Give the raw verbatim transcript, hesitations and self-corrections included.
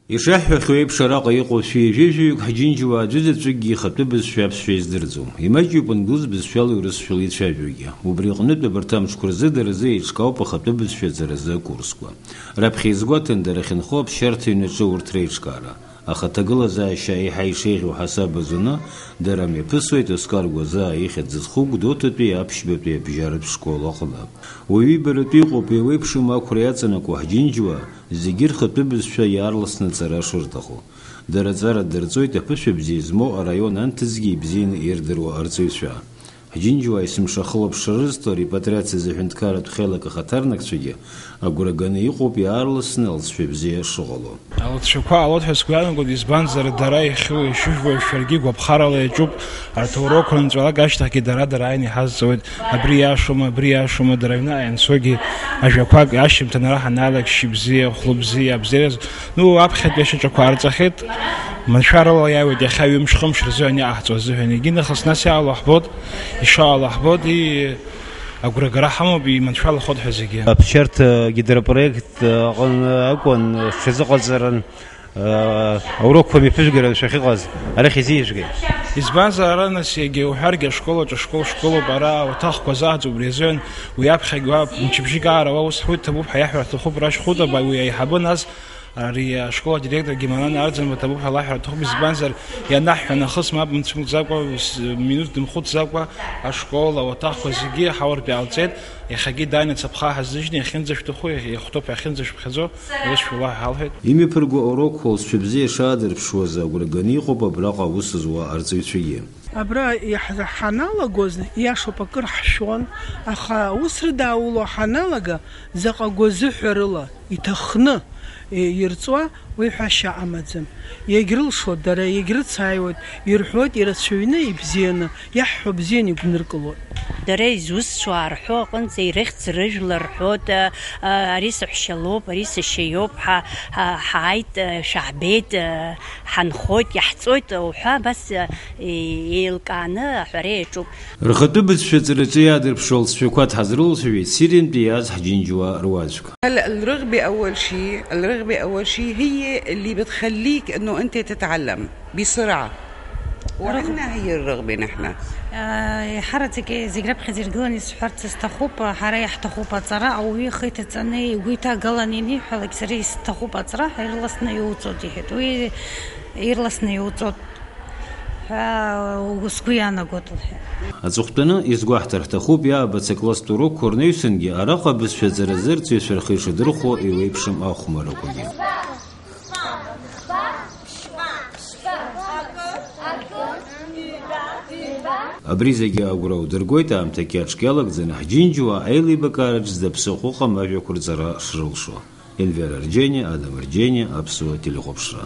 Ишаҳҳәахьоу еиԥш, араҟа иҟоу шәи жәаҩык ҳџьынџьуаа аӡәызаҵәыкгьы ихатәы бызшәа аԥсшәа издырӡом. Имаҷҩуп ангылс бызшәала урысшәала ицәажәогьы. Убри аҟнытә абарҭ амшқәа рзы дара рзы еиҿкаауп ахатәы бызшәа аҵаразы акурсқәа. Раԥхьа изгәаҭан дара ахьынхо аԥсшьарҭа ҩнаҿы урҭ реиҿкаара. Аха аҭагылазаашьа еиҳа ишеиӷьу ҳасаб азуны, дара мҩаԥысуеит Оскар Гәазаа ихьӡ зху Гәдоуҭатәи аԥшьбатәи абжьаратә школ аҟны. Уаҩы ибаратәы иҟоуп еиуеиԥшым ақәра иаҵанакуа ҳџьынџьуаа, зегьы рхатәы бызшәа иаарласны аҵара шырҭаху. Дара аҵара дырҵоит аԥышәа бзиа змоу араион анҭыҵгьы ибзианы ирдыруа арҵаҩцәа. Ҳџьынџьуаа есымша ахылаԥшра рызҭо арепатриациазы аҳәынҭқарратә хеилак ахаҭарнакцәагьы агәра ганы иҟоуп иаарласны алҵшәа бзиа шыҟало. Алҵшәақәа ҟалоит ҳәа сгәы иаанагоит, избанзар, дара иахьу-ишыжәбо шәаргьы гәаԥхарала иаҿуп, арҭ аурокқәа нҵәалак ашьҭахьгьы дара-дара ааины иҳазҵауеит, абри иашоума, абри иашоума, дара аҩны ианцогьы ажәақәак ашьжьымҭан ара ҳанаалак, шьыбзиа, хәлыбзиа, абзиараз, ну, аԥхьатәи ашьаҿақәа аарҵахьеит, маншәарала иааиуеит иахьа ҩымш-хымш рзы ани аҳҵо азыҳәан, егьи нахыс нас иаало ҳбот, ишаало ҳбот, и-, агәрагара ҳамоуп, иманшәалахоит ҳәа зегьы. Аԥсшьарҭа гидропроект аҟны акәын, шәазыҟаҵарын, аурокқәа мҩаԥыжәгаран шәахьыҟаз, арахь изиажәгеит. Избанзар, ара нас иагьа уҳәаргьы ашкол аҿы ашкол школуп, ара ауаҭахқәа заҳҵо убри азыҳәан, уи аԥхьагь уа мчыбжьык аара уа ус ҳуит ҭабуп ҳәа иаҳҳәар ҭахуп, Рашь Хәытаба уи аиҳабы нас, ари ашкол адиректоргьы Манана Арӡынба ҭабуп ҳәа лаҳәар ҭахуп, избанзар, ианаҳҳәа нахыс мап мцәымӷӡакәа, ус, минуҭ дымхәыцӡакәа ашкол ауаҭахқәа зегьы ҳауартә иаалҵеит. Иахьагьы дааины цаԥха ҳазныжьны иахьынӡашәҭаху, иахәҭоуп ҳәа иахьынӡашәԥхьаӡо, аус шәула ҳәа ҳалҳәеит. Имҩаԥырго аурокқәа лҵшәа бзиа шаадырԥшуаз агәра ганы иҟоуп абраҟа аус зуа арҵаҩцәагьы. Абра иаҳ-, ҳаналагоз, иашоуп, акыр ҳшәон, аха аусра даауло ҳаналага, заҟа гәазыҳәарыла иҭахны, е, ирҵуа уи ҳәашьа амаӡам. Иагьрылшоит дара, иагьрыцааиуеит, ирҳәоит ирацәаҩны, ибзианы, иаҳҳәо бзианы игәныркылоит. Дара изусҭцәоу аарҳәо аҟынӡа ирыхьӡ рыжәлар рҳәоит, а, а, ари саҳәшьа лоуп, ари сашьа иоуп, ҳа, ҳа, ҳааит, а, шәаҳбеит, а, ҳанхоит, иаҳҵоит уҳәа, абас, а, е-, еилкааны аҳәара иаҿуп. Рхатәы бызшәа ҵараҿы иаадырԥшуа алҵшәақәа дҳазрылацәажәеит Сириантәи иааз ҳџьынџьуаа руаӡәк. هلا الرغبة أول شيء، الرغبة أول شيء هي اللي بتخليك إنه أنت تتعلم بسرعة. وعندنا هي الرغبة نحن. Еиҳараӡак зегь раԥхьаӡа иргыланы исҳәарц сҭахуп, ҳара иаҳҭахуп аҵара, ауаҩы ихы иҭаҵаны, игәы иҭагаланы ианиҳәалак, сара исҭахуп аҵара ҳәа, ирласны иуҵоит, иҳәеит. Уи ирласны иуҵоит ҳәа сгәы иаанагоит, лҳәеит. Аҵыхәтәаны изгәаҳҭар ҳҭахуп, иаабац акласстә урокқәа рнаҩсангьы араҟа абызшәа ҵаразы арҵаҩцәа рхы ишадырхәо еиуеиԥшым ахәмаррақәагьы. Абри зегьы агәра удыргоит, аамҭа қьаҿк иалагӡаны ҳџьынџьуаа аилибакаараҿ зда ԥсыхәа ыҟам ажәақәа рҵара шрылшо. Енвер Арџьениа, Адам Арџьениа, Аԥсуа телехәаԥшра.